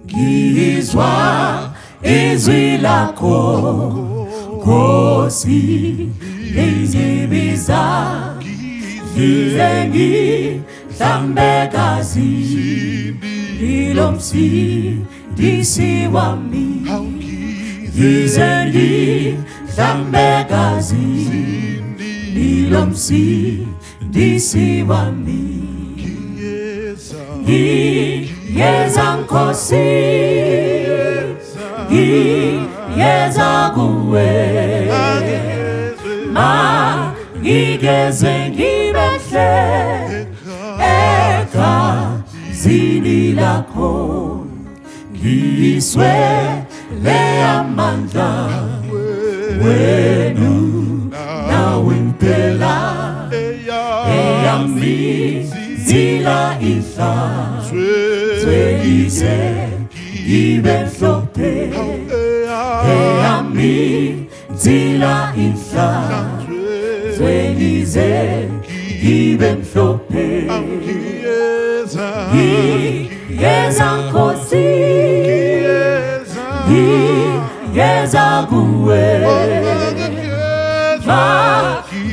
Ngizwa izwi lakho Nkosi lingibiza ngize ngihlambe gazi lilomsindisi wami ngize ngihlambe gazi lilomsindisi wami ngiyeza Nkosi ngiyeza kuwe ma ngigeze ngibehle egazini lakho ngiswele amandla wenu nawe impela eyami zila ihlanzekise ibe mhlophe eyami zila ihlanzekise ibe mhlophe ngiyeza Nkosi ngiyeza kuwe ma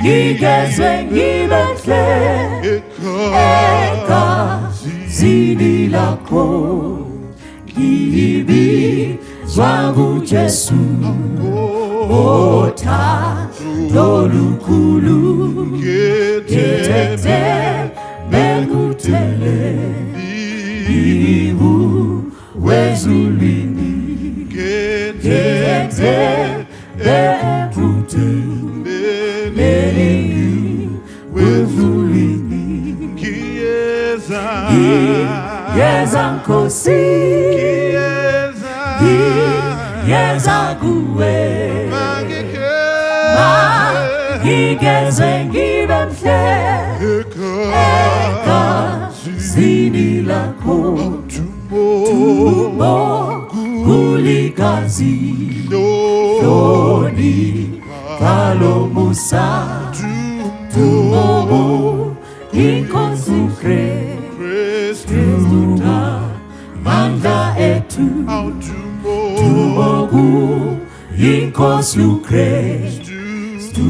ngigeze ngibe mhle egazini lakho ngibizwa nguJesu othando olukhulu ngithethe bekuthele iwu wezulwini ngithethe bekuthele wezulwini ngiyeza Nkosi ngiyeza kuwe ma ngigeze ngibe mhle egazini lakho tumo kuligazi loni kalomusa tumo inkosi Kristu mandla ethu tumo inkosi uKristu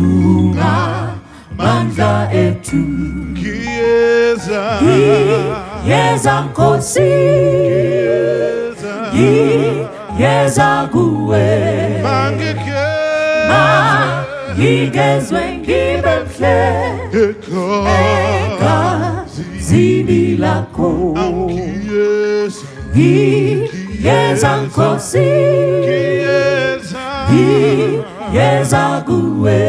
mandla ethu ngiyeza Nkosi ngiyeza kuwe ma ngigezwe ngibe mhle egazini lakho ngiyeza Nkosi ngiyeza kuwe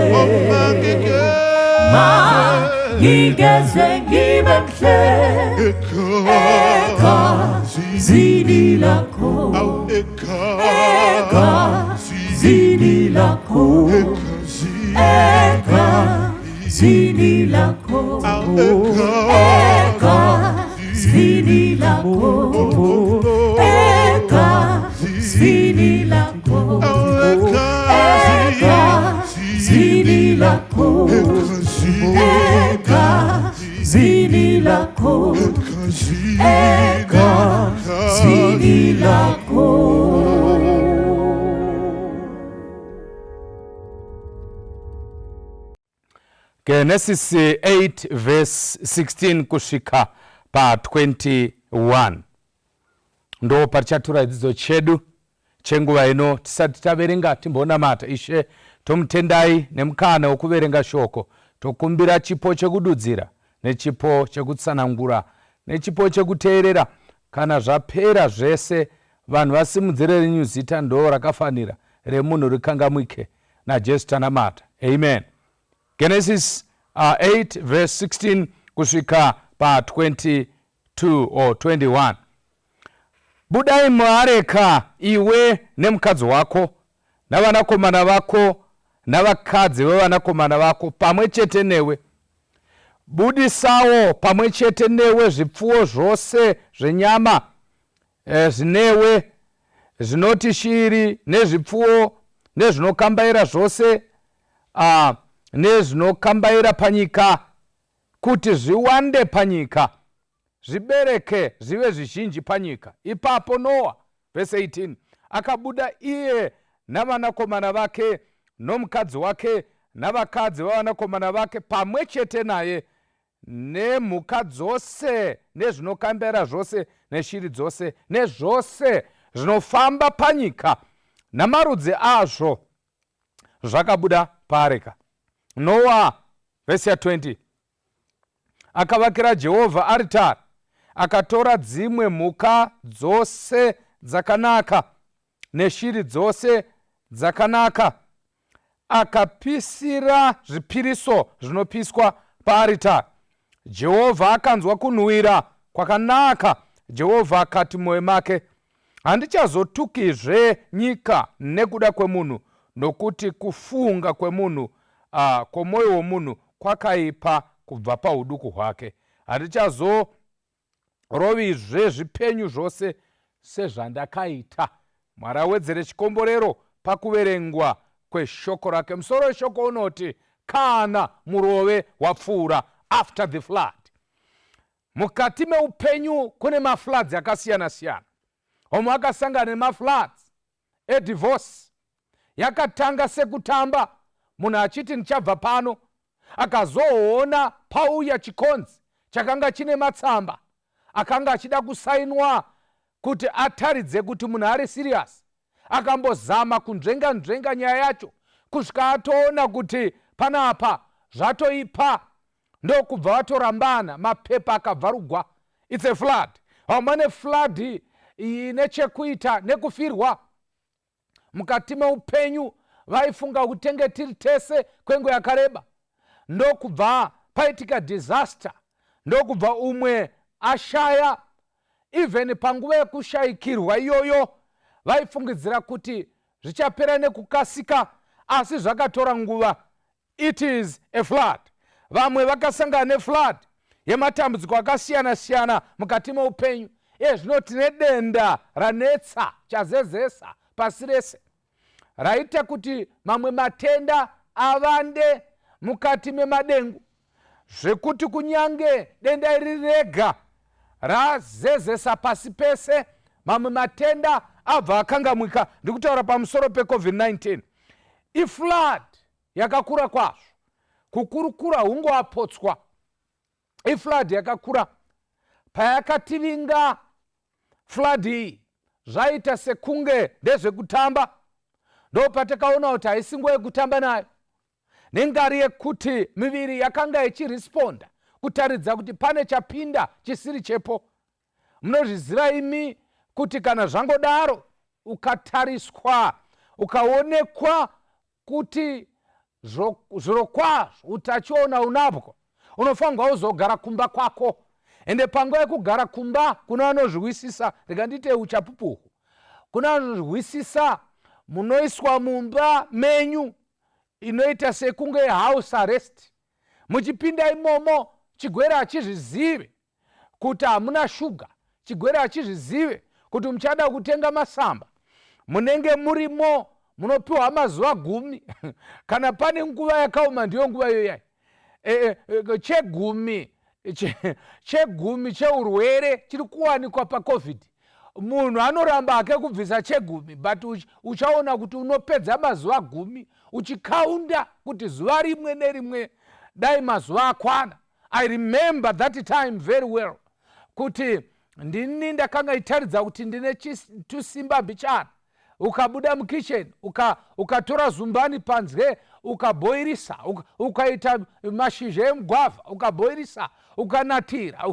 ma ngigezwe ngibe mhle egazini lakho egazini lakho egazini lakho egazini lakho egazini lakho egazini lakho egazini lakho egazini lakho. Genesis 8 verse 16 kusvika pa 21 ndo patichatura dzidzo chedu chenguva ino. Tisati taverenga timbonamata. Ishe, tomutendai nemukana wekuverenga shoko. Tokumbira chipo chekududzira nechipo chekutsanangura nechipo chekuteerera. Kana zvapera zvese, vanhu vasimudzire renyu zita ndo rakafanira, remunhu rikangamwike. NaJesu tanamata, amen. Genesis 8 verse 16 kusvika pa22 or 21. Budai muareka, iwe nemukadzi wako navanakomana vako navakadzi vevanakomana vako pamwe chete newe. Budisawo pamwe chete newe zvipfuwo zvose zvenyama zvinewe, zvinoti shiri nezvipfuwo nezvinokambaira zvose nezvinokambaira panyika, kuti zviwande panyika, zvibereke zvive zvizhinji panyika. Ipapo Noa Vhesi 18, akabuda iye navanakomana vake nomukadzi wake navakadzi vavanakomana vake pamwe chete naye, nemhuka dzose nezvinokambera zvose neshiri dzose nezvose zvinofamba panyika namarudzi azvo zvakabuda paareka. Noa, vhesi ya20, akavakira Jehovha aritari, akatora dzimwe mhuka dzose dzakanaka neshiri dzose dzakanaka, akapisira zvipiriso zvinopiswa paaritari. Jehovha akanzwa kunhuwira kwakanaka. Jehovha akati mumwoyo make, handichazotukizve nyika nekuda kwemunhu, nokuti kufunga kwemunhu kwomwoyo womunhu kwakaipa kubva pauduku hwake. Handichazorovizve zvipenyu zvose sezvandakaita. Mwari awedzere chikomborero pakuverengwa kweshoko rake. Musoro weshoko unoti, Kana murove wapfuura, after the flood. Mukati meupenyu kune mafloods akasiyana-siyana. Vamwe vakasangana nemafloods edivorce yakatanga sekutamba, munhu achiti ndichabva pano, akazoona pauya chikonzi chakanga chine matsamba akanga achida kusainwa kuti ataridze kuti munhu ari serious. Akambozama kunzvenga nzvenga nyaya yacho kusvika atoona kuti panapa zvatoipa, ndokubva vatorambana, mapepa akabvarugwa. It's a flood. Vamwe neflood ine chekuita nekufirwa mukati meupenyu. Vaifunga kutenge tiri tese kwenguva yakareba, ndokubva paitika disaster, ndokubva umwe ashaya. Even panguva yekushayikirwa iyoyo vaifungidzira kuti zvichapera nekukasika, asi zvakatora nguva. It is a flood. Vamwe vakasangana neflood yematambudziko akasiyana-siyana mukati meupenyu. Iye zvino tine denda ranetsa chazezesa pasi rese, raita kuti mamwe matenda avande mukati memadengu, zvekuti kunyange denda iri rega razezesa pasi pese, mamwe matenda abva akangamwika. Ndiri kutaura pamusoro peCOVID-19. Iflood yakakura kwazvo, kukurukura hungoapotswa. Iflood yakakura. Payakativinga flood iyi, zvaita sekunge ndezvekutamba. Ndo patakaona kuti haisi nguva yekutamba nayo, nengari yekuti miviri yakanga ichiresponda kutaridza kuti pane chapinda chisiri chepo. Munozviziva imi kuti kana zvangodaro, ukatariswa ukaonekwa kuti zviro kwazvo utachiona unabwo, unofanirwa kuzogara kumba kwako. Ende panguva yekugara kumba, kuna vanozviwisisa, rega ndiite uchapupuhwu, kuna vanozviwisisa, munoiswa mumba menyu inoita sekunge house arrest. Muchipinda imomo, chigwere hachizvizive kuti hamuna shuga, chigwere hachizvizive kuti muchada kutenga masamba. Munenge murimo, munopiwa mazuva 10. Kana pane nguva yakaoma, ndiyo nguva iyoyai. Chegumi cheurwere chiri kuwanikwa paCOVID, munhu anoramba hake kubvisa chegumi, but uchaona kuti unopedza mazuva 10 uchikaunda kuti zuva rimwe nerimwe dai mazuva akwana. I remember that time very well, kuti ndini ndakanga itaridza kuti ndine tusimba mbichana. Ukabuda mukitchen, ukatora zumbani panze, ukabhoirisa, ukaita mashizha emugwavha, ukabhoirisa, ukanatira,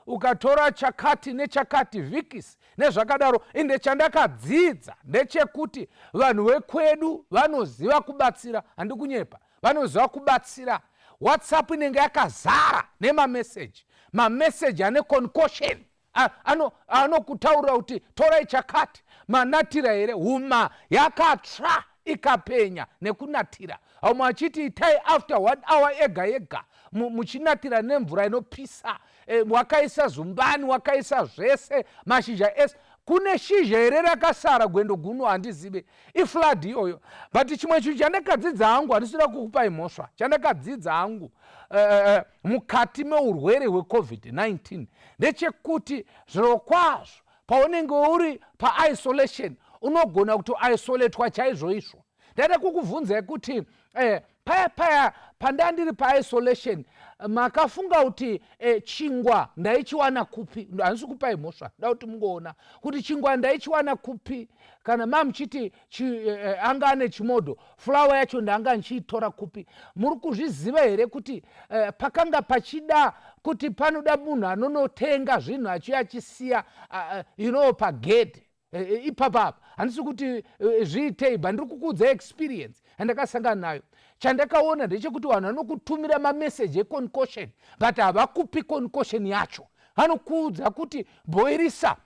ukatora chakati nechakati, Vicks nezvakadaro. Inde chandakadzidza ndechekuti vanhu vekwedu vanoziva kubatsira. Handikunyepa, vanoziva kubatsira. WhatsApp inenge yakazara nemameseji, mameseji ane concoction anokutaurira kuti torai chakati, manatira here, huma yakatsva ikapenya nekunatira. Vamwe vachiti itai after one hour ega ega muchinatira nemvura inopisa. Wakaisa zumbani, wakaisa zvese, mashizha ese, kune shizha here rakasara gwendo guno? Handizive. Iflood iyoyo. But chimwe chinhu chandakadzidza hangu, handisida kukupai mhosva, chandakadzidza hangu mukati meurwere hweCOVID-19 ndechekuti zviro kwazvo. Paunenge uri paisolation, unogona kutoisoletwa chaizvo izvo. Ndaida kukubvunzai kuti paya paya pandandiri paisolation, makafunga kuti chingwa ndaichiwana kupi? Handisi kupai mhosva, nda kuti mungoona kuti chingwa ndaichiwana kupi. Kana mamuchiti anga ane chimodho, fulawa yacho ndanga ndichiitora kupi? Muri kuzviziva here kuti pakanga pachida kuti panoda munhu anonotenga zvinhu achiuya achisiya pagedhe ipapapa? Handisi kuti zviitei, but ndiri kukuudza experience yandakasangana nayo. Chandakaona ndechekuti vanhu vanokutumira mameseji econcoction, but havakupi concoction yacho. Vanokuudza kuti bhoirisa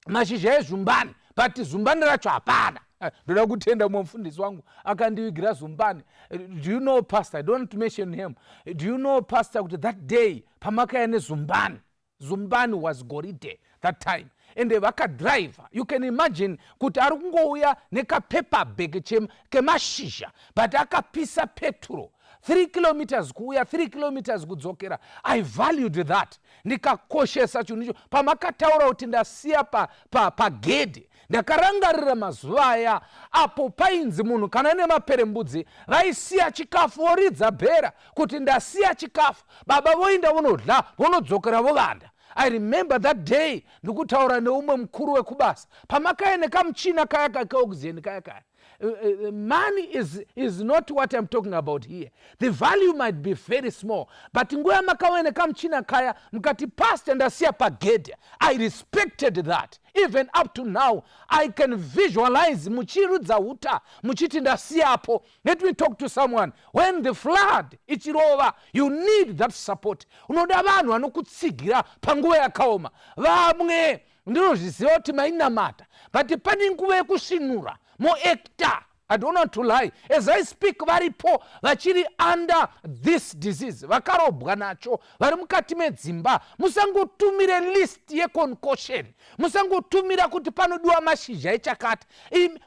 mashizha ezumbani, but zumbani racho hapana. Ndoda kutenda mumwe mufundisi wangu akandivigira zumbani. Do you know, pastor, I don't mention him, do you know, pastor, kuti that day pamakaya nezumbani, zumbani was goridhe that time, ende vakadhiraivha. You can imagine kuti ari kungouya nekapaper bag kemashizha, but akapisa petro 3 kilometers kuuya, 3 kilometers kudzokera. I valued that, ndikakoshesa chinhu icho. Pamakataura kuti ndasiya pagedhe, ndakarangarira mazuva aya apo painzi munhu kana nemaperembudzi vaisiya chikafu, voridza bhera kuti ndasiya chikafu, baba voinda vonodya, vonodzokera vovanda. I remember that day ndikutaura neumwe mukuru wekubasa pamakaya nekamuchina kaya kakeoxygen kaya kaya. Money is not what I'm talking about here. The value might be very small, but nguva yamakauya nekamuchina kaya mukati, "Pastor, ndasiya pagedhe," I respected that. Even up to now I can visualize muchirudza uta muchiti ndasiyapo. Let me talk to someone. When the flood ichirova, you need that support. Unoda vanhu vanokutsigira panguva yakaoma. Vamwe ndinozviziva kuti mainamata, but pane nguva yekusvinura moacta. I don't want to lie. As I speak, varipo vachiri under this disease, vakarobwa nacho, vari mukati medzimba. Musangotumire list yeconcoction, musangotumira kuti panodiwa mashizha echakati.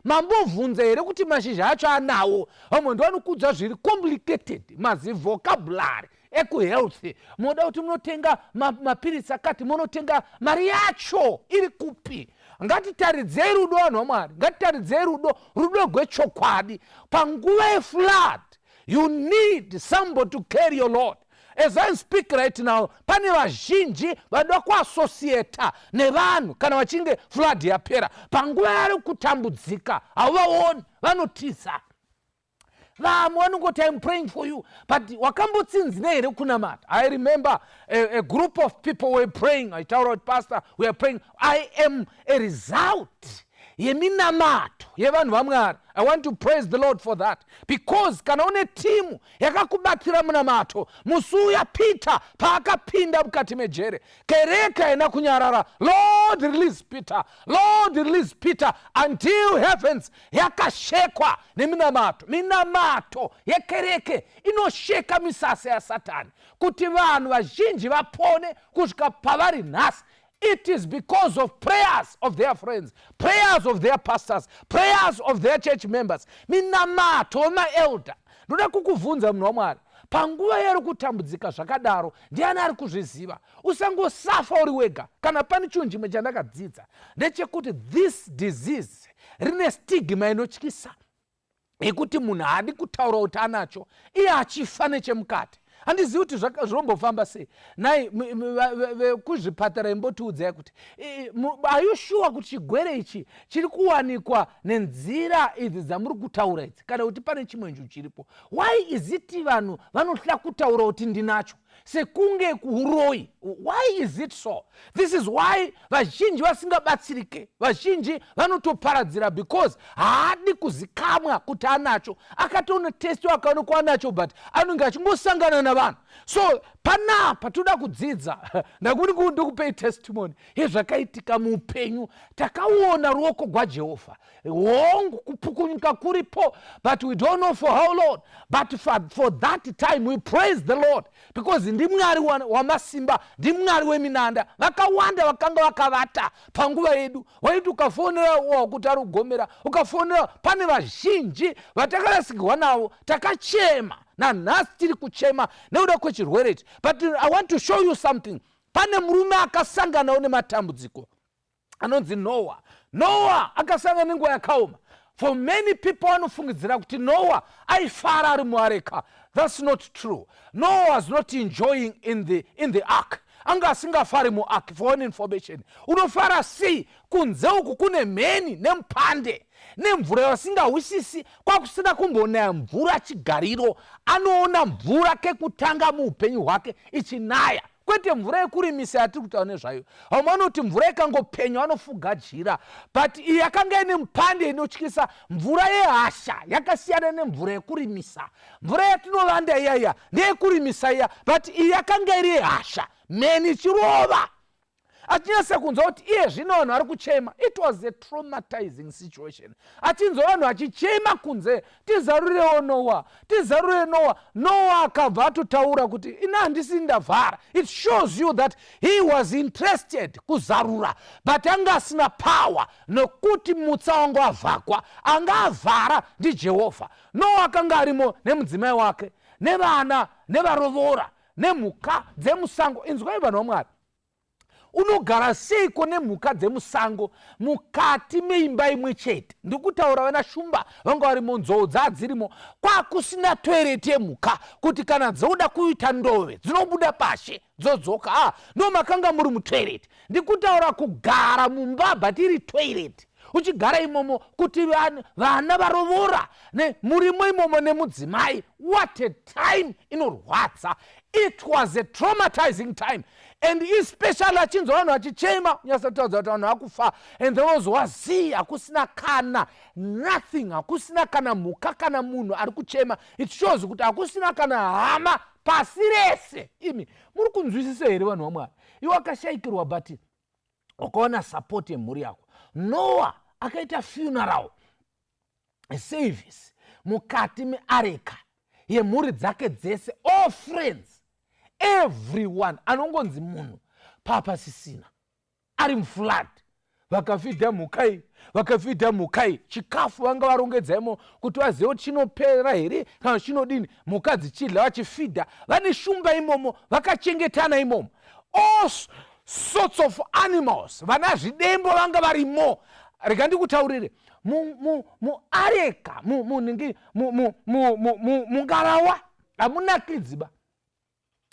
Mambobvunza here kuti mashizha acho anawo? Vamwe ndovanokudza zviri complicated, mazivocabulary ekuhealth. Moda kuti munotenga mapirisi akati, munotenga, mari yacho iri kupi? Ngatitaridzei rudo, vanhu vaMwari, ngatitaridzei rudo, rudo rwechokwadi. Panguva yeflood you need somebody to carry your load. As I speak right now, pane vazhinji vanoda kuassociata nevanhu kana vachinge flood yapera. Panguva yari kutambudzika hauvaoni, vanotiza. Vamwe vanongoti, "I'm praying for you," but wakambotsinzina here kunamata? I remember a group of people were praying. Aitaura kuti, "Pastor, we are praying." I am a result yeminamato yevanhu vaMwari. I want to praise the Lord for that, because kana une timu yakakubatira munamato, musi uya Peter paakapinda mukati mejere, kereke haina kunyarara. "Lord, release Peter. Lord, release Peter," until heavens yakashekwa neminamato. Minamato yekereke inosheka misasa yaSatani kuti vanhu vazhinji vapone kusvika pavari nhasi. It is because of prayers of their friends, prayers of their pastors, prayers of their church members, minamato wemaelder. Ndoda kukubvunza, munhu waMwari, panguva yari kutambudzika zvakadaro, ndiani ari kuzviziva? Usangosafa uri wega. Kana pane chinhu chimwe chandakadzidza ndechekuti this disease rine stigma inotyisa yekuti munhu haadi kutaura kuti anacho, iye achifa nechemukati. Handizivi kuti zvinombofamba sei. Nai vekuzvipatara, imbotiudzai kuti are you sure kuti chigwere ichi chiri kuwanikwa nenzira idzi dzamuri kutaura idzi, kana kuti pane chimwe nju chiripo? Why is it vanhu vanohla kutaura kuti ndinacho sekunge kuuroi? Why is it so? This is why vazhinji vasingabatsirike, vazhinji vanotoparadzira, because haadi kuzikamwa kuti anacho. Akatonotestiwa akaonekwa anacho, but anenge achingosangana navanhu. So panapa toda kudzidza. Ndakuti ndikupei testimony yezvakaitika muupenyu. Takaona ruoko gwaJehovha. Hongu, kupukunyuka kuripo, but we don't know for how long. But for that time we praise the Lord, because ndiMwari wamasimba, ndiMwari weminanda. Vakawanda vakanga vakavata panguva yedu, waiti ukafonera wakuti ari kugomera, ukafonera. Pane vazhinji vatakarasikirwa navo, takachema, nanhasi tiri kuchema nekuda kwechirwere ichi. But I want to show you something. Pane murume akasanganawo nematambudziko. Anonzi Noah. Noah akasangana nenguva yakaoma. For many people vanofungidzira kuti Noah aifara ari muareka. That's not true. Noah was not enjoying in the ark. Anga asingafari muark. For one information, unofara sei kunze uku kune mheni nemupande nemvura yavasingahwisisi? Kwakusina kumbonaya mvura chigariro. Anoona mvura kekutanga muupenyu hwake ichinaya, kwete mvura yekurimisa yatiri kutaura nezvayo. Vamwe vanoti mvura ikangopenya vanofuga jira, but iyi yakanga ine mupande inotyisa. Mvura yehasha yakasiyana nemvura yekurimisa. Mvura yatinovanda iyaiya ndeyekurimisa iya, but iyi yakanga iri yehasha, mheni ichirova, achinyatsa kunzwa kuti iye zvino vanhu vari kuchema. It was a traumatizing situation. Achinzwa vanhu vachichema kunze, "Tizarurirewo Noa, tizarurire Noa." Noa akabva atotaura kuti, "Ina handisi ndavhara." It shows you that he was interested kuzarura, but anga asina power, nokuti mutsa wanga wavhakwa. Anga avhara ndiJehovha. Noa akanga arimo nemudzimai wake nevana nevarovora nemhuka dzemusango. Inzwai, vanhu vaMwari, unogara seiko nemhuka dzemusango mukati meimba imwe chete? Ndikutaura vana shumba vanga varimo, nzou dzadzirimo. Kwakusina toilet yemhuka kuti kana dzoda kuita ndove dzinobuda pashe dzodzoka. A, ndo makanga muri mutoilet. Ndikutaura kugara mumba but iri toilet, uchigara imomo kuti vana varovora murimo imomo nemudzimai. What a time inorwadza! It was a traumatizing time, and especially achinzwa vanhu vachichema, unyatsotaudza kuti vanhu vakufa, and there was wazii, hakusina kana nothing, hakusina kana mhuka kana munhu ari kuchema. It shows kuti hakusina kana hama pasi rese. Imi muri kunzwisisa here, vanhu vaMwari? Iwe akashayikirwa, but wakaona support yemhuri yako. Noah akaita funeral service mukati meareka yemhuri dzake dzese, all friends, everyone anongonzi munhu papasisina ari muflood. Vakafidha mhuka iyi, vakafidha mhuka iyi chikafu vanga varongedza imo kuti vazive kuti chinopera here kana chinodini. Mhuka dzichidya, vachifidha, vane shumba imomo, vakachengetana imomo, all sorts of animals, vana zvidembo vanga varimo. Rega ndikutaurire, muareka, mungarawa hamunakidzi ba,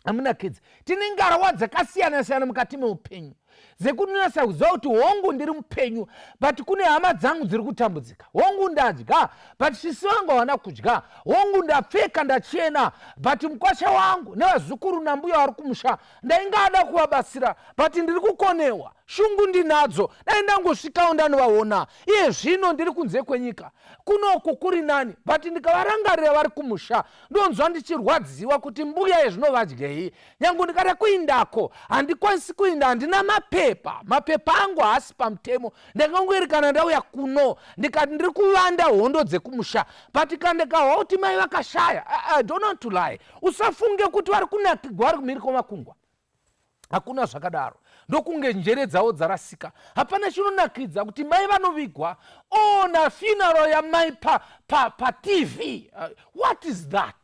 hamunakidzi. Tine ngarawa dzakasiyana siyana mukati meupenyu dzekunonasa kuziva kuti hongu ndiri mupenyu, but kune hama dzangu dziri kutambudzika. Hongu ndadya, but sisi vangu havana kudya. Hongu ndapfeka, ndachena, but mukwasha wangu nevazukuru nambuya vari kumusha ndaingada kuvabatsira, but ndiri kukonewa. Shungu ndinadzo, dai ndangosvikawo ndanovaona. Iye zvino ndiri kunze kwenyika, kunoku kuri nani, but ndikavarangarira vari kumusha ndonzwa ndichirwadziwa kuti mbuya yezvinovadyei. Nyange ndikada kuindako handikwanisi kuinda, handina mapepa, mapepa angu haasi pamutemo. Ndakangoeri kana ndauya kuno ndikati ndiri kuvanda hondo dzekumusha, but kana ndikahwa kuti mai vakashaya, I don't want to lie. Usafunge kuti vari kunakigwa vari kumhiri kwamakungwa. Hakuna zvakadaro, ndokunge njere dzavo dzarasika. Hapana chinonakidza kuti mai vanovigwa, ona funeral yamai patv pa pa. What is that?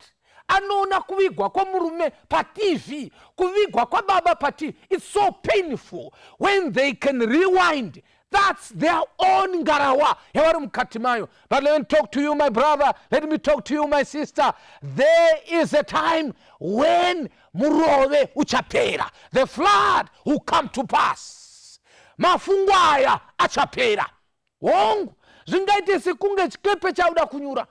Anoona kuvigwa kwomurume patv, kuvigwa kwababa patv. It's so painful. When they can rewind, that's their own ngarawa yavari mukati mayo. But let me talk to you, my brother, let me talk to you, my sister. There is a time when murove uchapera. The flood will come to pass. Mafungu aya achapera. Hongu zvingaite sekunge chikepe chauda kunyura,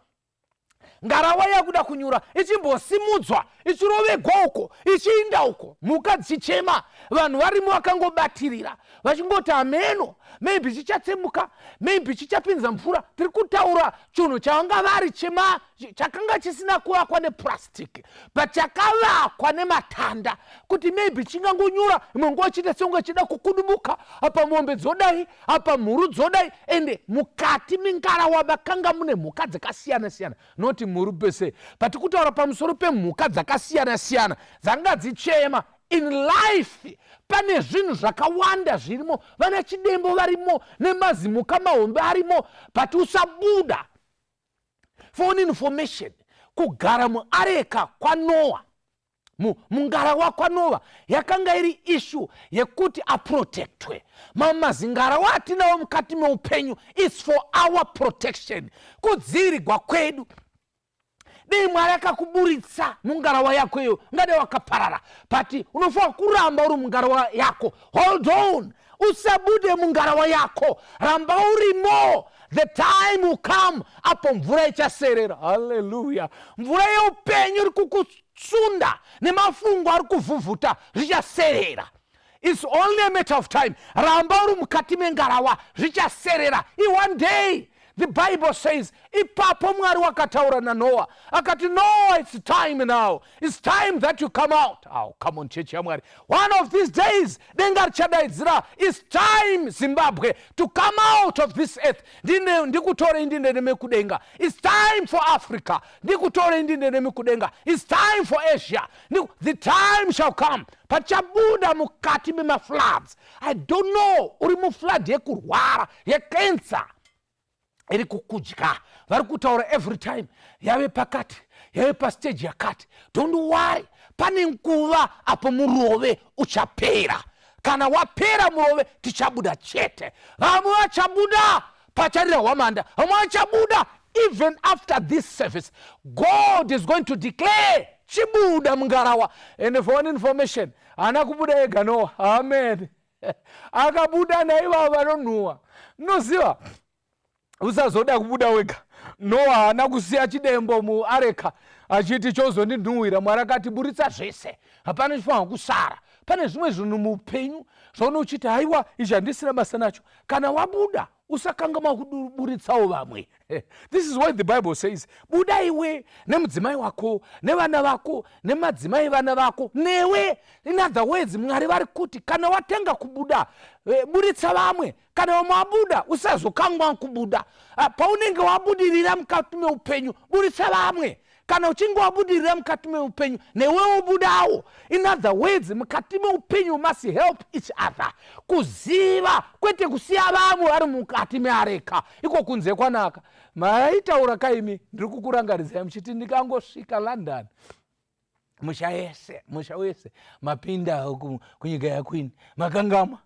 ngarawa yakuda kunyura, ichimbosimudzwa, ichirovegwa uko, ichiinda uko, mhuka dzichichema, vanhu varimo vakangobatirira vachingoti hameno, maybe chichatsemuka, maybe chichapinza mvura. Tiri kutaura chinhu chavanga vari chema chakanga chisina kuvakwa nepurastic, but chakavakwa nematanda kuti maybe chingangonyura. Imwe nguva chiite sekunge chida kukudubuka apa, mombe dzodai apa, mhuru dzodai. Ende mukati mengarawa makanga mune mhuka dzakasiyana siyana, noti mhuru pese, but kutaura pamusoro pemhuka dzakasiyana siyana dzanga dzichema. In life pane zvinhu zvakawanda zvirimo, vana chidembo varimo nemazimuka mahombe arimo, but usabuda. For information, kugara muareka kwaNoa. Mungarawa kwaNowa yakanga iri issue yekuti aprotectwe. Mamwe mazingarawa atinawo mukati meupenyu is for our protection, kudzivirirwa kwedu. Dei Mwari akakuburitsa mungarawa yako iyo, ungadai wakaparara, but unofanira kuramba uri mungarawa yako. Hold on, usabude mungarawa yako, ramba urimo. The time will come apo mvura ichaserera. Haleluya! Mvura yeupenyu iri kukusunda nemafungu ari kuvhuvhuta zvichaserera. It's only a matter of time. Ramba uri mukati mengarawa, zvichaserera. One day, the Bible says, ipapo Mwari wakataura naNoa akati, "Noah, it's time now. It's time that you come out." Oh, come on, chechi yaMwari. One of these days denga richadaidzira, "It's time, Zimbabwe, to come out of this earth. Ndikutorei ndinde nemekudenga. It's time for Africa. Ndikutorei ndinde nemekudenga. It's time for Asia." The time shall come pachabuda mukati memafloods. I don't know, uri muflood yekurwara, yecancer iri kukudya, vari kutaura every time yave pakati, yave pastage yakati. Don't worry, pane nguva apo murove uchapera. Kana wapera murove, tichabuda chete. Vamwe vachabuda pacharira hwamanda, vamwe vachabuda even after this service. God is going to declare, "Chibuda mungarawa." And for one information, haana kubuda ega Noa. Amen. Akabuda naivavo vanonhuhwa. Noziva, usazoda kubuda wega. Noa haana kusiya chidembo muareka achiti chozondinhuhwira. Mwari akati, "Buritsa zvese, hapana chifanwa kusara." Pane zvimwe zvinhu muupenyu zvaona uchiti, "Haiwa, izvi handisina basa nacho." Kana wabuda, usakanganwa kuburitsawo vamwe. This is what the Bible says: buda iwe nemudzimai wako nevana vako nemadzimai vana vako newe. In other words, Mwari vari kuti kana watenga kubuda, buritsa vamwe. Kana vamwe wabuda, usazokangwa kubuda. Paunenge wabudirira mukati meupenyu, buritsa vamwe. Kana uchinge wabudirira mukati meupenyu, newewo budawo. In other words, mukati meupenyu must help each other kuziva, kwete kusiya vamwe vari mukati meareka iko kunze kwanaka. Maitaura kaimi, ndiri kukurangaridzai muchiti, "Ndikangosvika London, musha yese, musha wese mapinda kunyika yaQueen." Makangama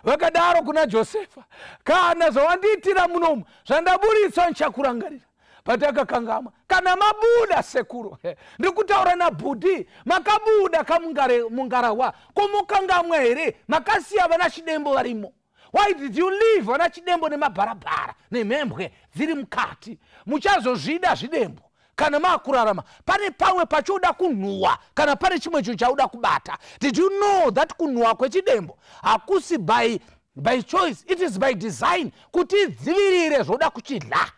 vakadaro kuna Josefa, "Kana zvawandiitira munomu, zvandaburitsa, ndichakurangarira." Patakakangama, kana mabuda, sekuru, ndiri kutaura nabhudhi, makabuda kamungarawa, komukangamwa here? Makasiya vana chidembo varimo. Why did you leave vana chidembo nemabharabhara nemhembwe dziri mukati? Muchazozvida zvidembo kana maakurarama. Pane pamwe pachoda kunhuhwa, kana pane chimwe chinhu chauda kubata. Did you know that kunhuhwa kwechidembo hakusi by choice? It is by design, kuti idzivirire zvoda kuchidya.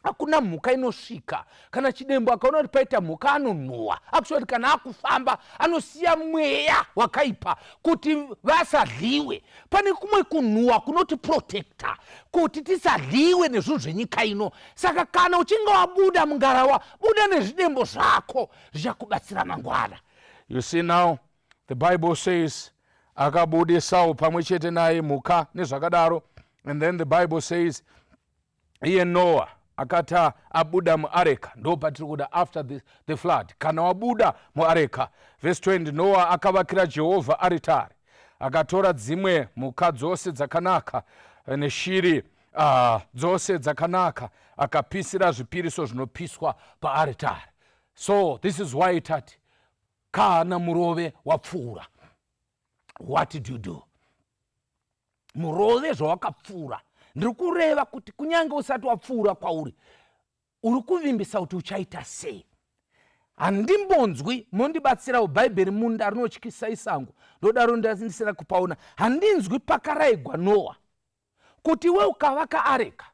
Hakuna mhuka inosvika. Kana chidembo akaona kuti paita mhuka, anonhuhwa. Actually, kana akufamba, anosiya mweya wakaipa kuti vasadyiwe. Pane kumwe kunhuhwa kunoti protecta kuti tisadyiwe nezvinhu zvenyika ino. Saka kana uchinge wabuda mungarawa, buda nezvidembo zvako, zvichakubatsira mangwana. You see now, the Bible says akabudisawo pamwe chete naye mhuka nezvakadaro. And then the Bible says iye Noa akati abuda muareka, ndo patiri kuda, after the flood, kana wabuda muareka, verse 20, Noa akavakira Jehovha aritari, akatora dzimwe mhuka dzose dzakanaka neshiri dzose dzakanaka, akapisira zvipiriso zvinopiswa paaritari. So this is why tati kana murove wapfuura, what did you do? Murove zvawakapfuura, ndiri kureva kuti kunyange usati wapfuura kwauri, uri kuvimbisa kuti uchaita sei? Handimbonzwi, mondibatsirawo, Bhaibheri munda rinotyisa isango, ndodaro ndisina kupaona. Handinzwi pakarayigwa Noa kuti iwe ukavaka areka,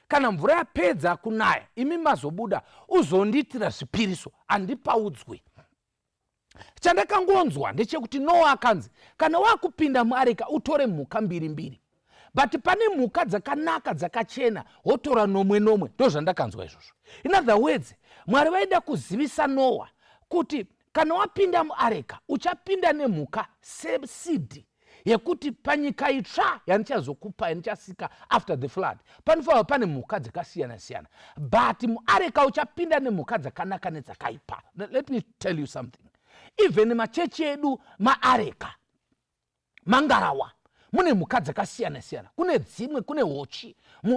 kana mvura yapedza kunaya, imi mazobuda, uzondiitira zvipiriso. Handipaudzwi. Chandakangonzwa ndechekuti Noa akanzi, kana wakupinda muareka, utore mhuka mbiri mbiri, but pane mhuka dzakanaka dzakachena, wotora nomwe nomwe. Ndo zvandakanzwa izvozvo. In other words, Mwari vaida kuzivisa Noa kuti kana wapinda muareka, uchapinda nemhuka seseed yekuti panyika itsva yandichazokupa, yandichasika after the flood, panofanira pane mhuka dzakasiyana siyana, but muareka uchapinda nemhuka dzakanaka nedzakaipa. Let me tell you something. Even machechi edu maareka, mangarawa, mune mhuka dzakasiyana siyana. Kune dzimwe, kune hochi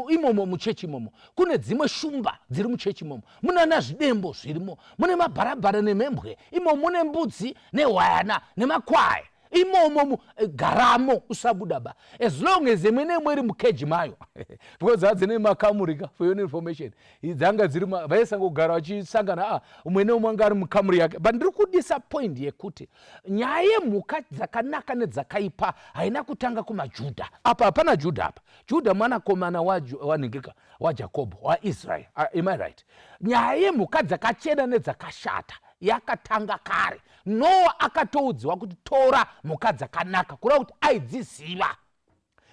imomo muchechi imomo, kune dzimwe shumba dziri muchechi imomo, munana zvidembo zvirimo, mune mabharabhara nemhembwe imomo, mune mbudzi nehwayana nemakwaya imomo. Garamo, usabuda ba, as long as imwe neimwe iri mukeji mayo, because hadzine makamurika. For your information, dzanga dziri, vaisangogara vachisangana. A umwe neumwe anga ari mukamuri yake. But ndiri kudisa point yekuti nyaya yemhuka dzakanaka nedzakaipa haina kutanga kumaJudha. Apa hapana Judha apa. Judha mwanakomana wanhingika waJakobho, waIsrael. Am I right? Nyaya yemhuka dzakachena nedzakashata yakatanga kare. Noa akatoudziwa kuti tora mhuka dzakanaka, kureva kuti aidziziva.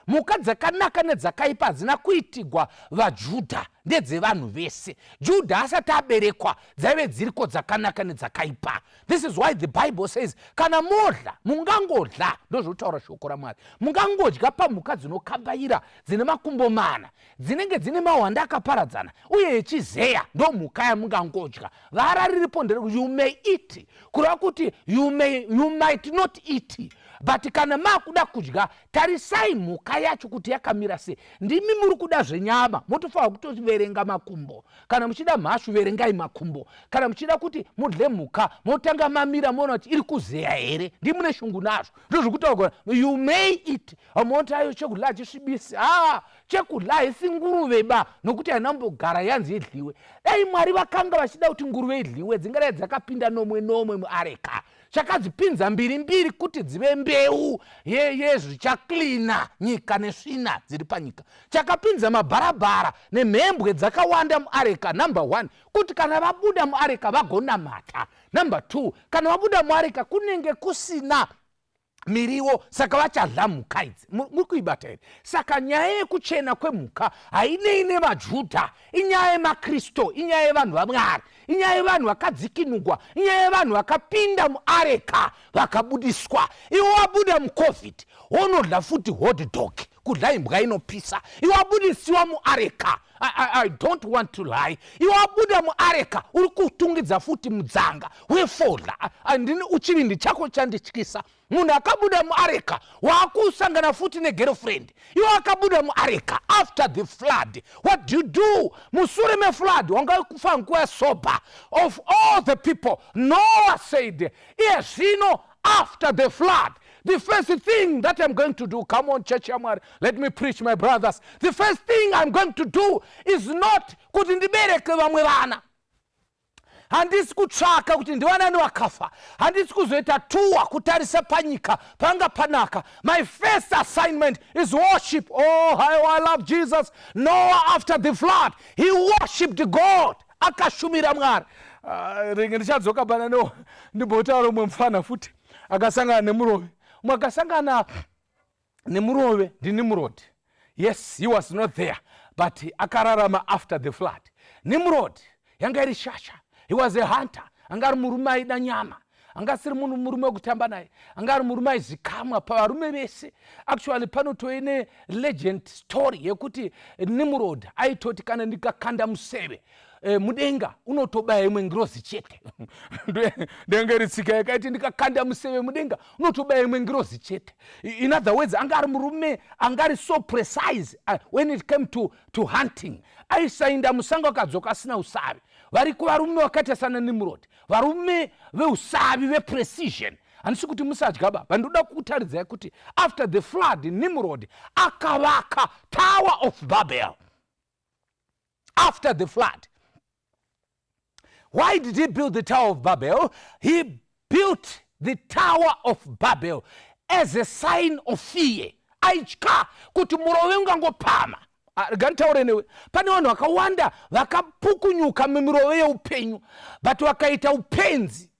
Mhuka dzakanaka nedzakaipa hadzina kuitigwa vaJudha, ndedzevanhu vese. Judha asati aberekwa, dzaive dziriko dzakanaka nedzakaipa. This is why the Bible says kana modla, mungangodla, ndozvotaura shoko raMwari, mungangodya pamhuka dzinokambaira, dzine makumbo mana, dzinenge dzine mahwanda akaparadzana uye yechizeya, ndo mhuka yamungangodya. Vara riripo ndere "you may eat", kureva kuti you might not eat. But kana maakuda kudya, tarisai mhuka yacho kuti yakamira sei. Ndimi muri kuda zvenyama, motofanira kutoverenga makumbo. Kana muchida mhashu, verengai makumbo. Kana muchida kuti mudle mhuka, motanga mamira, moona kuti iri kuzeya here. Ndimune shungu nazvo, ndozvokutaura "you may eat". Moti ayo chekudla hachisvibisi. A chekudla haisi nguruve ba, nokuti hainambogara yanzi idliwe. Dai Mwari vakanga vachida kuti nguruve idliwe, dzingadai dzakapinda nomwe nomwe muareka. Chakadzipinza mbiri mbiri kuti dzive mbeu yezvichaklina nyika nesvina dziri panyika. Chakapinza mabharabhara nemhembwe dzakawanda muareka, number one, kuti kana vabuda muareka vagonamata. Number two, kana vabuda muareka kunenge kusina miriwo, saka vachadla mhuka idzi. Muri kuibata here? Saka nyaya yekuchena kwemhuka hainei nemaJudha. Inyaya yemaKristu, inyaya yevanhu vaMwari, inyaya yevanhu vakadzikinugwa, inyaya yevanhu vakapinda muareka vakabudiswa. Iwe wabuda muCOVID, wonodla futi hot dog, kudla imbwa inopisa. Iwe wabudisiwa muareka, I don't want to lie, iwe wabuda muareka, uri kutungidza futi mudzanga wefodya. Ndini uchivindi chako chandityisa. Munhu akabuda muareka waakusangana futi negirlfriend. Iwe akabuda muareka after the flood, what do you do musure meflood? Wanga kufa nguva sober. Of all the people, Noah said, "Iye zvino after the flood, the first thing that I'm going to do," come on, church yaMwari, let me preach, my brothers, "the first thing I'm going to do is not kuti ndibereke vamwe vana. Handisi kutsvaka kuti ndivanani vakafa. Handisi kuzoita tour kutarisa panyika panga panaka. My first assignment is worship." Oh, how I love Jesus. Noah, after the flood, he worshipped God, akashumira Mwari. Ringe ndichadzoka pana Noa, ndimbotaura umwe mufana futi akasangana nemurove. Umwe akasangana nemurove ndiNimrod. Yes, he was not there, but akararama after the flood. Nimrod yanga iri shasha. He was a hunter. Anga ari murume aida nyama, anga asiri munhu murume wekutamba naye, anga ari murume aizikamwa pavarume vese. Actually, panotove nelegend story yekuti Nimrod aitoti kana ndikakanda museve mudenga, unotobaya imwe ngirozi chete. Ndenge ritsika yakaiti ndikakanda museve mudenga, unotobaya imwe ngirozi chete. In other words, anga ari murume anga ari so precise when it came to hunting. Aisainda musango akadzoka asina usavi. Variko varume vakaita sana Nimrod, varume veusavi, veprecision. Handisi kuti musadya baba, ndoda kukutaridzai kuti after the flood, Nimrod akavaka Tower of Babel. After the flood, why did he build the Tower of Babel? He built the Tower of Babel as a sign of fear. Aitya kuti murove ungangopama. Rega nditaure newe, pane vanhu vakawanda vakapukunyuka mumirove yeupenyu, but vakaita upenzi,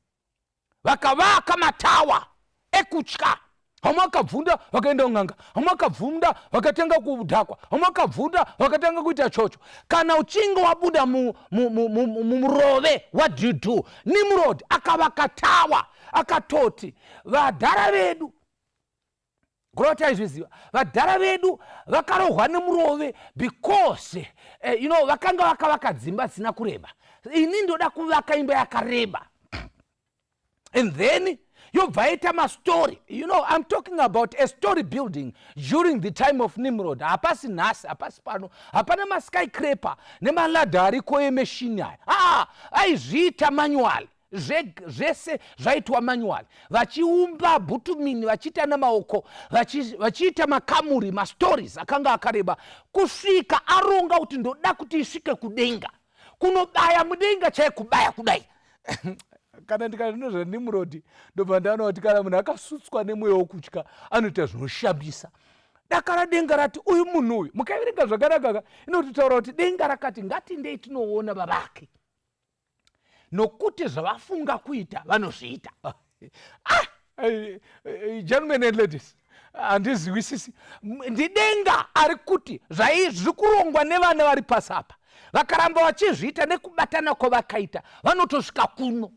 vakavaka matawa ekutya. Vamwe vakabvunda, vakaenda kun'anga. Vamwe vakabvunda, vakatenga kudhakwa. Vamwe vakabvunda, vakatanga kuita chocho. Kana uchinge wabuda mumurove, what do you do? Nimrod akavaka tawa, akatoti vadhara vedu, kureva taizviziva, vadhara vedu vakarohwa nemurove because vakanga vakavaka dzimba dzisina kureba. Ini ndoda kuvaka imba yakareba. And then yobva yaita mastori. I'm talking about a story building during the time of Nimrod. Hapasi nhasi, hapasi pano, hapana maskyscraper nemaladder ariko emeshini aya. Aa, aizviita manual, zvese zvaitwa manual, vachiumba bitumen, vachiita namaoko, vachiita makamuri, mastories akanga akareba kusvika aronga kuti ndoda kuti isvike kudenga, kunobaya mudenga chai, kubaya kudai. Kana ndikati nezvaNimrodi, ndobva ndaona kuti kana munhu akasutswa nemweya wokutya, anoita zvinoshambisa. Dakara denga rati, uyu munhu uyu, mukaverenga zvakanaka, inototaura kuti denga rakati, "Ngatindei tinoona vavake, nokuti zvavafunga kuita vanozviita." Ah, gentlemen and ladies, handiziwisisi. Ndidenga ari kuti zviri kurongwa nevana vari pasi apa, vakaramba vachizviita nekubatana kwavakaita, vanotosvika kuno.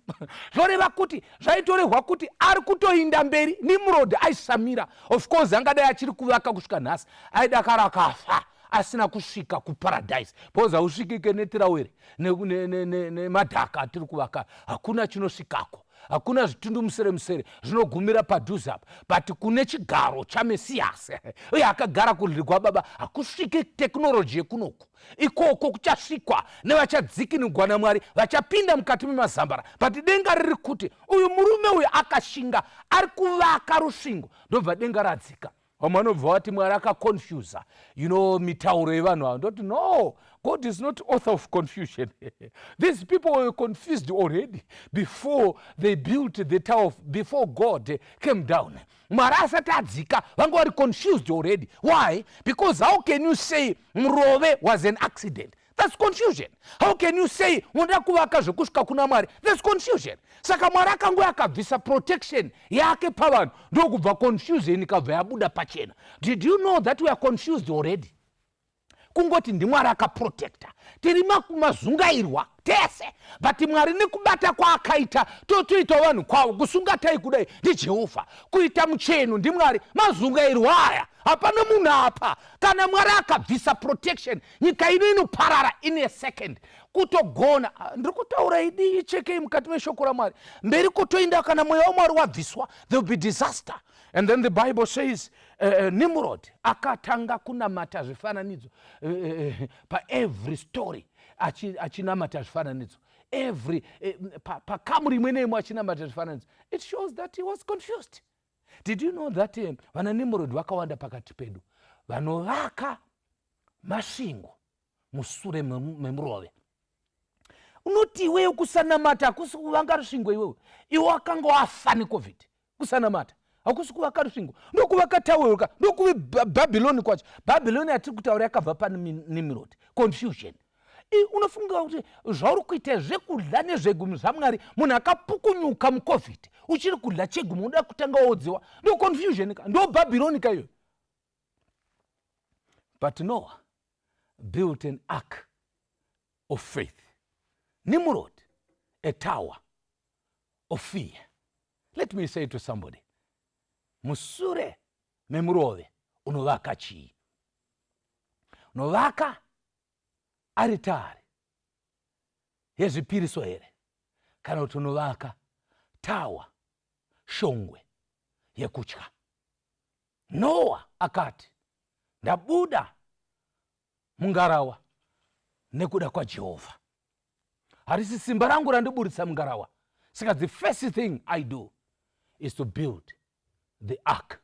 Zvoreva kuti zvaitorehwa kuti ari kutoinda mberi. Nimrod aisamira. Of course angadai achiri kuvaka kusvika nhasi, aidakara akafa asina kusvika kuparadise, because hausvikike netiraweri nemadhaka atiri kuvaka. Hakuna chinosvikako, hakuna zvitundu musere musere zvinogumira padhuze apa. But kune chigaro chaMesiyasi uye akagara kurudyi kwababa, hakusviki technology yekunoku. Ikoko kuchasvikwa nevachadzikinurwa naMwari, vachapinda mukati memazambara. But denga riri kuti uyu murume uyu akashinga, ari kuvaka rusvingo. Ndobva denga radzika. Vamwe vanobva vati Mwari akaconfusa mitauro yevanhu ava. Ndoti no, God is not author of confusion. These people were confused already before they built the tower, before God came down. Mwari asati adzika, vanga vari confused already. Why? Because how can you say murove was an accident? That's confusion. How can you say unoda kuvaka zvekusvika kuna Mwari? That's confusion. Saka Mwari akange akabvisa protection yake pavanhu, ndokubva confusion ikabva yabuda pachena. Did you know that we are confused already? Kungoti ndiMwari akaprotecta, tiri mazungairwa tese. But Mwari nekubata kwaakaita, totoita vanhu kwavo. Kusunga tai kudai ndiJehovha, kuita mucheno ndiMwari. Mazungairwa aya, hapana munhu apa. Kana Mwari akabvisa protection, nyika ino inoparara in a second. Kutogona, ndiri kutaura idi, ichekei mukati meshoko raMwari. Mberi kutoinda, kana mweya waMwari wabviswa, there will be disaster. And then the Bible says Nimrod akatanga kunamata zvifananidzo paevery story, achinamata zvifananidzo every pakamuri imwe neimwe, achinamata zvifananidzo. It shows that he was confused. Did you know that vana Nimrod vakawanda pakati pedu, vanovaka masvingo musure memurove? Unoti iwewe kusanamata hakusi kuvanga rusvingo. Iwewe, iwe wakanga wafa neCOVID. Kusanamata hakusi kuvaka rusvingo, ndokuvaka tower, ndokuve Bhabhiloni kwacho. Bhabhiloni yatiri kutaura yakabva paNimrod. Confusion. Unofunga kuti zvauri kuita zvekudya nezvegumi zvaMwari, munhu akapukunyuka muCOVID, uchiri kudya chegumi, unoda kutanga wodziwa. Ndo confusion ka, ndo Bhabhiloni ka iyoyo. But Noah built an ark of faith, Nimrod a tower of fear. Let me say to somebody, musure memurove unovaka chii? Unovaka aritari yezvipiriso here, kana kuti unovaka tower, shongwe yekutya? Noa akati, "Ndabuda mungarawa nekuda kwaJehovha. Harisi simba rangu randiburitsa mungarawa. Saka the first thing I do is to build the ark,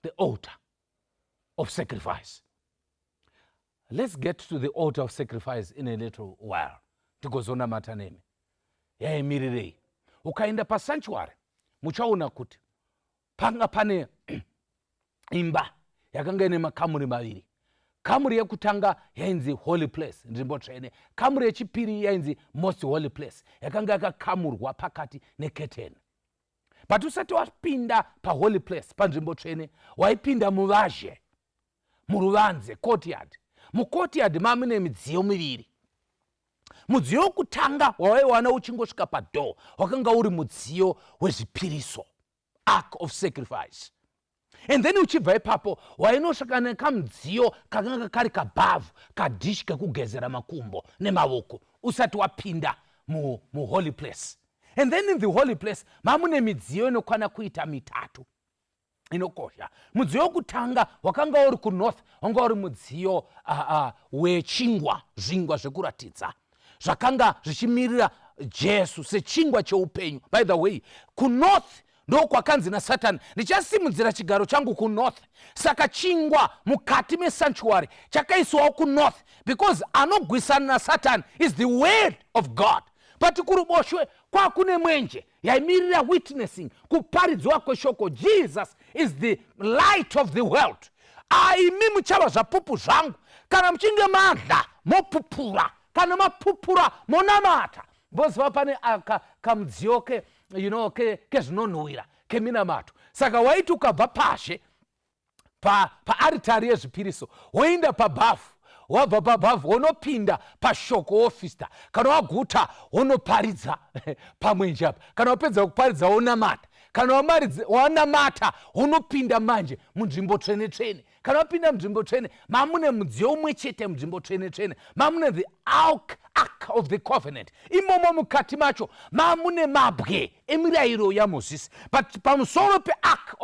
the altar of sacrifice." Let's get to the altar of sacrifice in a little while, tigozonamata nemi. Yaimirirei? Ukaenda pasanctuary, muchaona kuti panga pane imba yakanga ine makamuri maviri. Kamuri yekutanga yainzi Holy Place, nzvimbo tsvene. Kamuri yechipiri yainzi Most Holy Place, yakanga yakakamurwa pakati neketeni. But usati wapinda paHoly Place, panzvimbo tsvene, waipinda muvazhe, muruvanze, courtyard. Mucourtyard mamune midziyo miviri. Mudziyo wokutanga wawaiwana uchingosvika padoor wakanga uri mudziyo wezvipiriso, ark of sacrifice. And then uchibva ipapo, wainosvika nekamudziyo kakanga kari kabhavhu, kadhishi kekugezera makumbo nemavoko, usati wapinda muHoly Place. And then in the holy place mamune midziyo inokwana kuita mitatu inokosha. Mudziyo wekutanga wakanga uri kunorth wanga uri mudziyo wechingwa, zvingwa zvekuratidza zvakanga zvichimirira Jesu sechingwa cheupenyu. By the way, kunorth ndokwakanzi naSatani, "Ndichasimudzira chigaro changu kunorth." Saka chingwa mukati mesanctuary chakaiswawo kunorth because anogwisana naSatani is the word of God. But kuruboshwe kwakune mwenje yaimirira witnessing, kuparidzwa kweshoko. Jesus is the light of the world. Aimi muchava zvapupu zvangu kana muchinge madla mopupura, kana mapupura monamata. Mboziva pane kamudziyo ke you know kezvinonhuhwira keminamato. Saka waiti ukabva pashe paaritari yezvipiriso, woinda pabhafu, wabva pabhavhu wonopinda pashoko, wofista. Kana waguta, wonoparidza pamwenje apa. Kana wapedza kuparidza, wonamata. Kana wanamata, wonopinda manje munzvimbo tsvene tsvene. Kana wapinda munzvimbo tsvene, mamune mudziyo umwe chete. Munzvimbo tsvene tsvene mamune the ark of the covenant. Imomo mukati macho mamune mabwe emirayiro yaMozisi. But pamusoro peark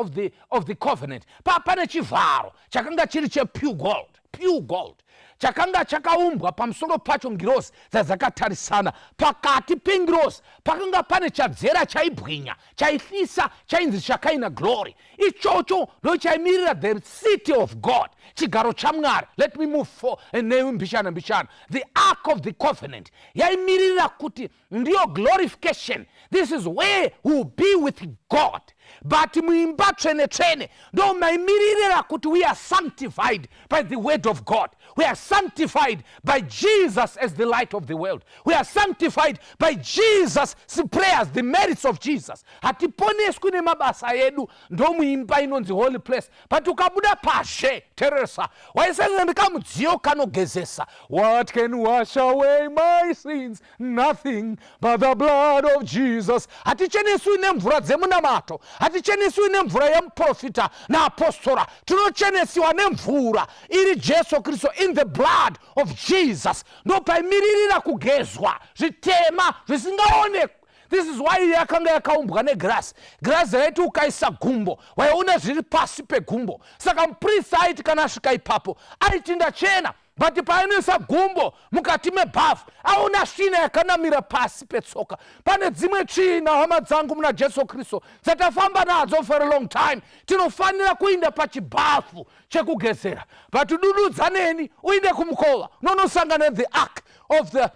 of the covenant pane chivharo chakanga chiri chepure gold, pure gold, chakanga chakaumbwa. Pamusoro pacho ngirozi dzadzakatarisana. Pakati pengirozi pakanga pane chadzera chaibwinya, chaihlisa, chainzi Shekinah glory. Ichocho ndo chaimirira the city of God, chigaro chaMwari. Let me move for nembishana mbishana. The ark of the covenant yaimirira kuti ndiyo glorification. This is where we will be with God. But muimba tsvene tsvene ndo maimiririra kuti we are sanctified by the word of God, we are sanctified by Jesus as the light of the world, we are sanctified by Jesus' prayers, the merits of Jesus. Hatiponeswi nemabasa edu. Ndomuimba inonzi holy place. But ukabuda pashe, teresa, waisanga ndikamudziyo kanogezesa. What can wash away my sins? Nothing but the blood of Jesus. Haticheneswi nemvura dzemunamato, haticheneswi nemvura yemuprofita naapostora. Tinochenesiwa nemvura iri Jesu Kristu, in the blood of Jesus. Ndopaimiririra kugezwa zvitema zvisingaonekwi. This is why yakanga yakaumbwa negirasi. Girazi raiti ukaisa gumbo, waiona zviri pasi pegumbo. Saka muprista aiti kana asvika ipapo, aiti, "Ndachena." But paanoisa gumbo mukati mebhavhu, aona svina yakanamira pasi petsoka. Pane dzimwe tsvina, hama dzangu muna Jesu Kristu, dzatafamba nadzo for a long time. Tinofanira kuinda pachibhafu chekugezera. But dududza neni uinde kumukova, unonosangana the ark of the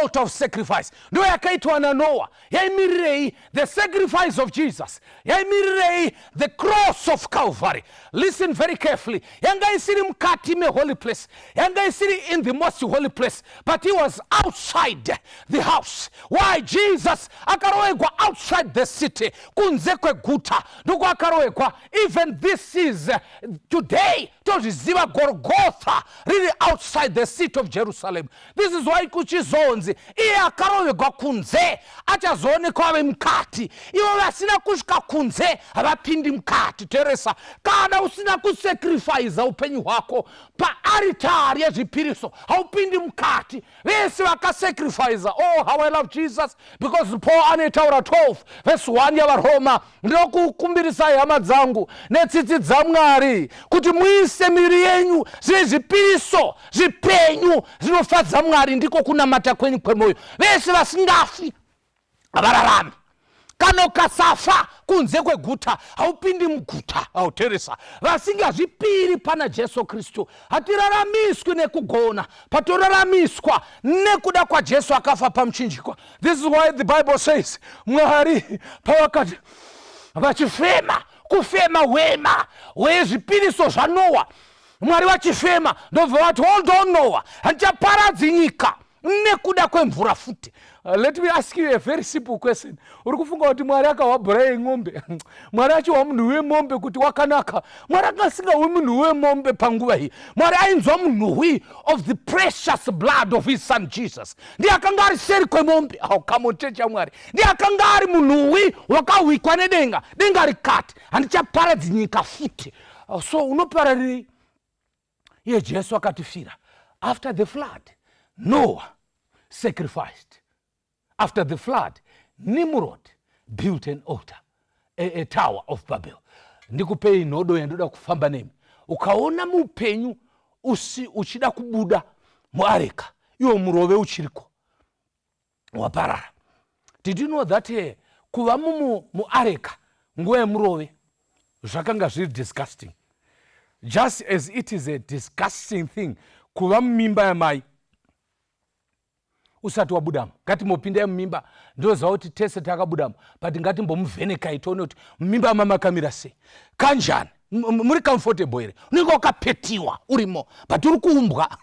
altar of sacrifice. Ndo yakaitwa naNoa. Yaimirirei? The sacrifice of Jesus. Yaimirirei? The cross of Calvary. Listen very carefully. Yanga isiri mukati meholy place, yanga isiri in the most holy place, but he was outside the house. Why? Jesus akaroegwa outside the city, kunze kweguta ndoko akaroegwa. Even this is today tozviziva, Gorgotha riri outside the city of Jerusalem. This is why kuchizonzi iye akarovegwa kunze achazoonekwa ave mukati. Ivo vasina kusvika kunze havapindi mukati. Teresa, kana usina kusacrifica upenyu hwako paaritari yezvipiriso, haupindi mukati. Vese vakasacrifica. Oh, how I love Jesus, because Paul anoitaura 12 verse 1 yaVaRoma, "Ndinokukumbirisai, hama dzangu, netsitsi dzaMwari, kuti muise miviri yenyu zvive zvipiriso zvipenyu zvinofadza Mwari, ndiko kunamata kwenyu kwemwoyo." Vese vasingafi havararami. Kana ukasafa kunze kweguta, haupindi muguta. Hauteresa, vasingazvipiri pana Jesu Kristu. Hatiraramiswi nekugona, patoraramiswa nekuda kwaJesu akafa pamuchinjikwa. This is why the Bible says Mwari pavakati vachifema, kufema hwema hwezvipiriso zvaNoa, Mwari vachifema ndobva vati, "Hold on, Noa, handichaparadzi nyika nekuda kwemvura futi." Let me ask you a very simple question. Uri kufunga kuti Mwari akahwa bhura yeng'ombe? Mwari achihwa munhu wemombe kuti wakanaka? Mwari akanga asingahwi munhu wemombe panguva iyi. Mwari ainzwa munhuhwi of the precious blood of his son Jesus. Ndiye akanga ari seri kwemombe. Oh, come on, chechi yaMwari. Ndiye akanga ari munhuhwi wakahwikwa nedenga. Denga rikati, "Handichaparadzi nyika futi." Oh, so unopararirei iye Jesu akatifira? After the flood, Noah sacrificed. After the flood, Nimrod built an altar, a tower of Babel. Ndikupei nhodo yandoda kufamba nemi. Ukaona muupenyu usi uchida kubuda muareka, iwo murove uchiriko, waparara. Did you know that kuva muareka nguva yemurove zvakanga zviri disgusting, just as it is a disgusting thing kuva mumimba yamai usati wabudamo? Ngatimbopindai mumimba. Ndoziva kuti tese takabudamo, but ngatimbomuvhenekai tione kuti mumimba mamakamira sei, kanjani, muri comfortable here? Unenge wakapetiwa urimo, but uri kuumbwa.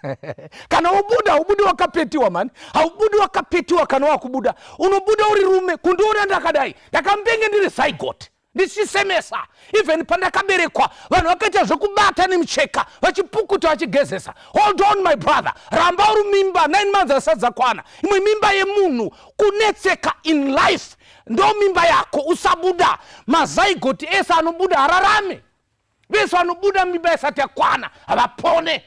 Kana ubuda, ubudi wakapetiwa mani, haubudi wakapetiwa. Kana wakubuda, unobuda uri rume. Kundiona ndakadai, ndakambenge ndiri zygote ndichisemesa. Even pandakaberekwa, vanhu vakaita zvekubata nemucheka vachipukuta, vachigezesa. Hold on, my brother, ramba uri mimba 9 months asati dzakwana. Imwe mimba yemunhu kunetseka in life, ndo mimba yako, usabuda. Mazygote ese anobuda hararame. Vese vanobuda mimba isati yakwana havapone.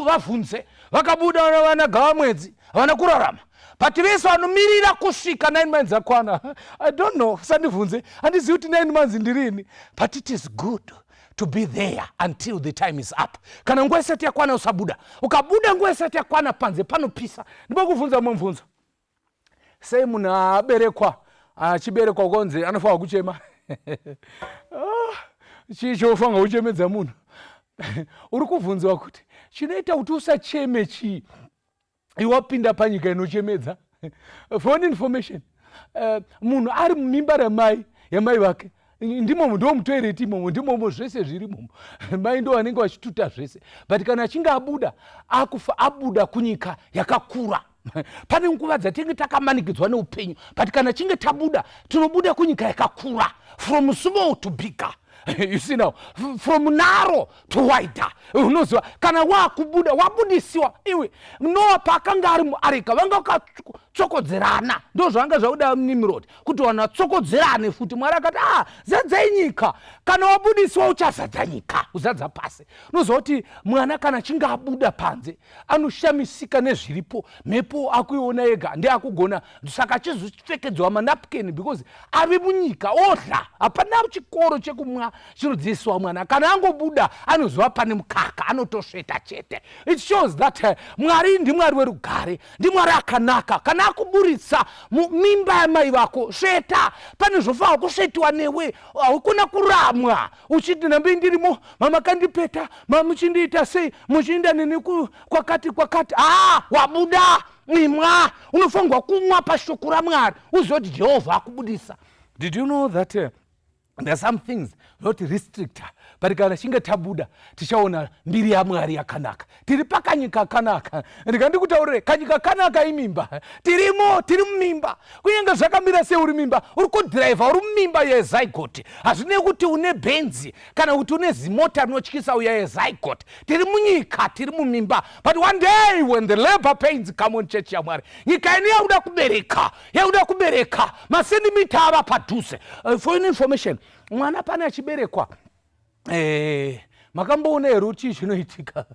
Vavhunze vakabuda vana gava mwedzi, havana kurarama. But vese vanomirira kusvika 9 months akwana, I don't know, sandibvunze, handizivi kuti 9 months ndirini, but it is good to be there until the time is up. Kana nguva isati yakwana, usabuda. Ukabuda nguva isati yakwana, panze panopisa. Ndibokubvunza mumwe mubvunzo: sei munhu aberekwa, achiberekwa konzi anofanwa kuchema? Ah, chii chofanwa kuchemedza munhu? Uri kubvunzwa kuti chinoita kuti usacheme chii? Iwapinda panyika inochemedza. For information, munhu ari mumimba ramai, yamai vake, ndimomo ndo mutoilet imomo, ndimomo zvese zviri imomo. Mai ndo vanenge vachituta zvese. But kana achinge abuda, akufa abuda kunyika yakakura. Pane nguva dzatinge takamanikidzwa neupenyu, but kana chinge tabuda, tinobuda kunyika yakakura, from small to bigger, you see now, from narrow to wider. Unoziva kana wakubuda, wabudisiwa iwe. Noa paakanga ari muareka, vanga vakatsokodzerana. Ndo zvanga zvakuda Nimrod, kuti vanhu vatsokodzerane futi. Mwari akati, "A, zadzai nyika." Kana wabudisiwa, uchazadza nyika, uzadza pasi. Unoziva kuti mwana kana achinge abuda panze, anoshamisika nezviripo. Mhepo akuiona ega, ndeakugona, saka achizopfekedzwa manapkin because ave munyika odla. Hapana chikoro chekumwa chinodzidziswa mwana. Kana angobuda, anoziva pane mukaka, anotosveta chete. It shows that Mwari ndimwari werugare, ndimwari akanaka. Kana akuburitsa mumimba yamai vako, sveta. Pane zvofanwa kusvetiwa newe. Haukona kuramwa uchiti, "Nambe ndirimo, mama kandipeta, mamuchindiita sei, muchiinda neni kwakati kwakati." Aa, wabuda, imwa. Unofanirwa kumwa pashoko raMwari, uzive kuti Jehovha akubudisa. Did you know that there are some things not restricta, but kana chinge tabuda, tichaona mbiri yaMwari yakanaka? Tiri pakanyika kanaka. Ndikandikutaurire, kanyika kanaka imimba. Tirimo, tiri mumimba. Kunyange zvakamira sei, uri mimba, uri kudhiraivha uri mumimba yezygote. Hazvinei kuti une bhenzi kana kuti une zimota rinotyisa, uya yezygote. Tiri munyika, tiri mumimba, but one day when the labor pains come on, church yaMwari, nyika ino yakuda kubereka, yakuda kubereka, masendimita ava padhuze. For your information, mwana pane achiberekwa, makamboona here kuti chinoitika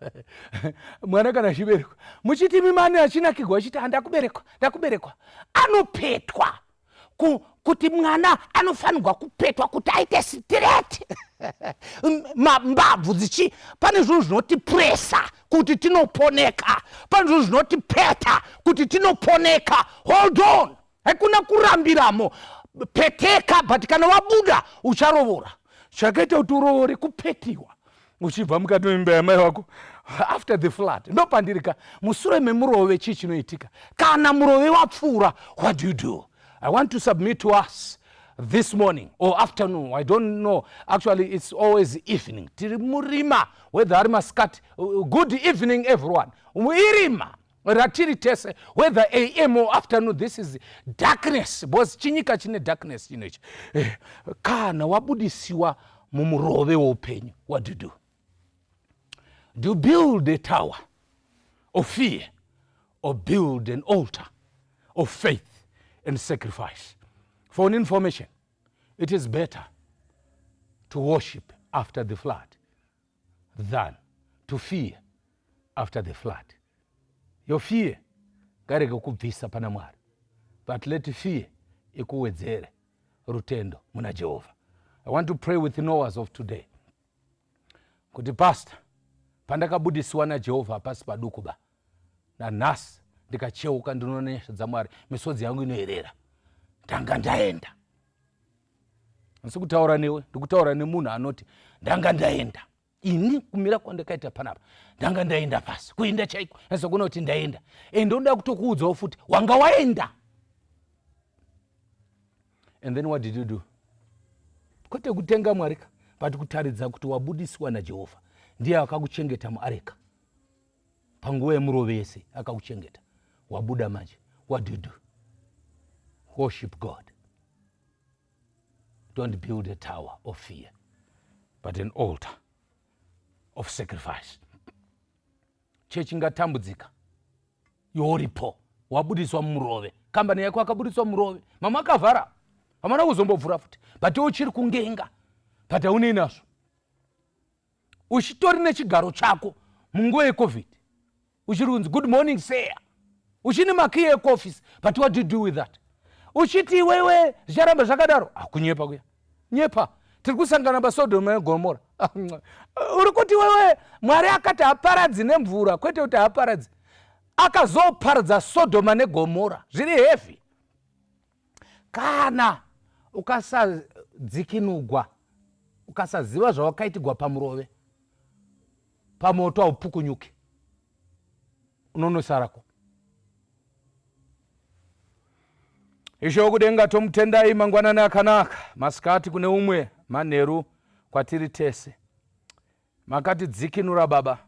mwana kana achiberekwa? Muchiti mimani achinakirwa, achiti, "Handakuberekwa, ndakuberekwa." Anopetwa kuti mwana anofanirwa kupetwa kuti aite straight, mbabvu dzichi. Pane zvinhu zvinotipresa kuti tinoponeka, pane zvinhu zvinotipeta kuti tinoponeka. Hold on, haikuna kurambiramo, peteka. But kana wabuda, ucharovora. Chakaita kuti urovore kupetiwa uchibva mukati memimba yamai vako after the flood. Ndopandirika musure memurove, chii chinoitika kana murove wapfuura? What do you do? I want to submit to us this morning or afternoon, I don't know. Actually, it's always evening. Tiri murima, whether ari masikati. Good evening, everyone. Irima ratiri tese, whether am or afternoon. This is darkness, because chinyika chine darkness chino ichi. Kana wabudisiwa mumurove woupenyu, what do you do? Do you build a tower of fear or build an altar of faith and sacrifice? For an information, it is better to worship after the flood than to fear after the flood. Your fear ngarege kubvisa pana Mwari, but let fear ikuwedzere rutendo muna Jehovha. I want to pray with Noahs of today kuti, Pastor, pandakabudisiwa naJehovha hapasi paduku ba. Nanhasi ndikacheuka ndinoona nyasha dzaMwari, misodzi yangu inoerera. Ndanga ndaenda. Handisi kutaura newe, ndikutaura nemunhu anoti ndanga ndaenda. Ini kumira kwandakaita panapa ndanga ndaenda pasi, kuenda chaiko ndasakona kuti ndaenda. Ende ndoda kutokuudzawo futi wanga waenda. And then what did you do? Kwete kutenga Mwari ka, but kutaridza kuti wabudiswa naJehovha. Ndiye akakuchengeta muareka panguva yemurove yese, akakuchengeta. Wabuda manje, what do you do? Worship God. Don't build a tower of fear, but an altar of sacrifice. Chechi ingatambudzika, yoripo wabudiswa murove, kambani yako akabudiswa murove, mamwe akavhara, hamana kuzombovhura futi, but uchiri kungenga, but haunei nazvo, uchitori nechigaro chako munguva yeCovid, uchiri kunzi "Good morning, sir", uchine makiyi ekuofisi, but what do you do with that? Uchiti iwewe zvicharamba zvakadaro, hakunyepa kuya, nyepa. Tiri kusangana paSodhoma neGomora. Uri kuti wewe Mwari akati haparadzi nemvura, kwete kuti haparadzi, akazoparadza Sodhoma neGomora zviri heavy. Kana ukasadzikinugwa, ukasaziva zvawakaitigwa pamurove, pamoto haupukunyuki, unonosarako. Ishe wokudenga, tomutendai mangwanani akanaka, masikati kune umwe, manheru kwatiri tese. Makatidzikinura Baba,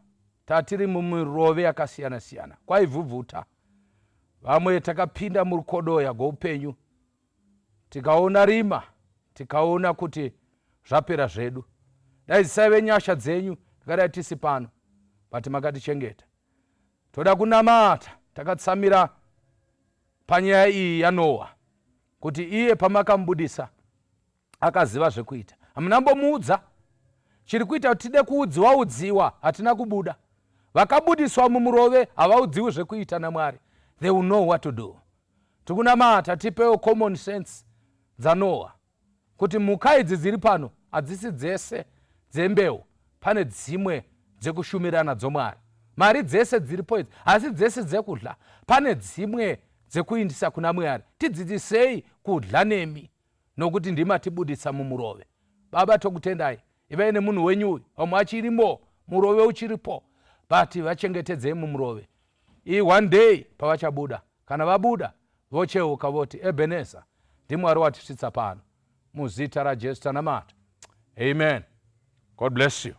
tatiri mumirove yakasiyana-siyana, kwaivhuvhuta vamwe, takapinda murukodoya gwoupenyu, tikaona rima, tikaona kuti zvapera zvedu. Dai zisaive nyasha dzenyu, tikadai tisi pano, but makatichengeta. Toda kunamata takatsamira panyaya iyi yaNoa, kuti iye pamakamubudisa akaziva zvekuita. Hamunambomuudza chiri kuita kuti tide kuudziwa udziwa. Hatina kubuda. Vakabudiswa mumurove havaudziwi zvekuita naMwari, they will know what to do. Tikunamata, tipewo common sense dzaNoa, kuti mhuka idzi dziri pano hadzisi dzese dzembeu, pane dzimwe dzekushumira nadzo Mwari. Mari dzese dziripo idzi hasi dzese dzekudla, pane dzimwe dzekuindisa kuna Mwari. Tidzidzisei kudla nemi, nokuti ndimatibudisa mumurove. Baba, tokutendai. Ivai nemunhu wenyu uyu. Vamwe achirimo murove, uchiripo, but vachengetedzei mumurove i. One day pavachabuda, kana vabuda, vocheuka voti, "Ebeneza, ndiMwari watisvitsa pano." Muzita raJesu tanamata, amen. God bless you.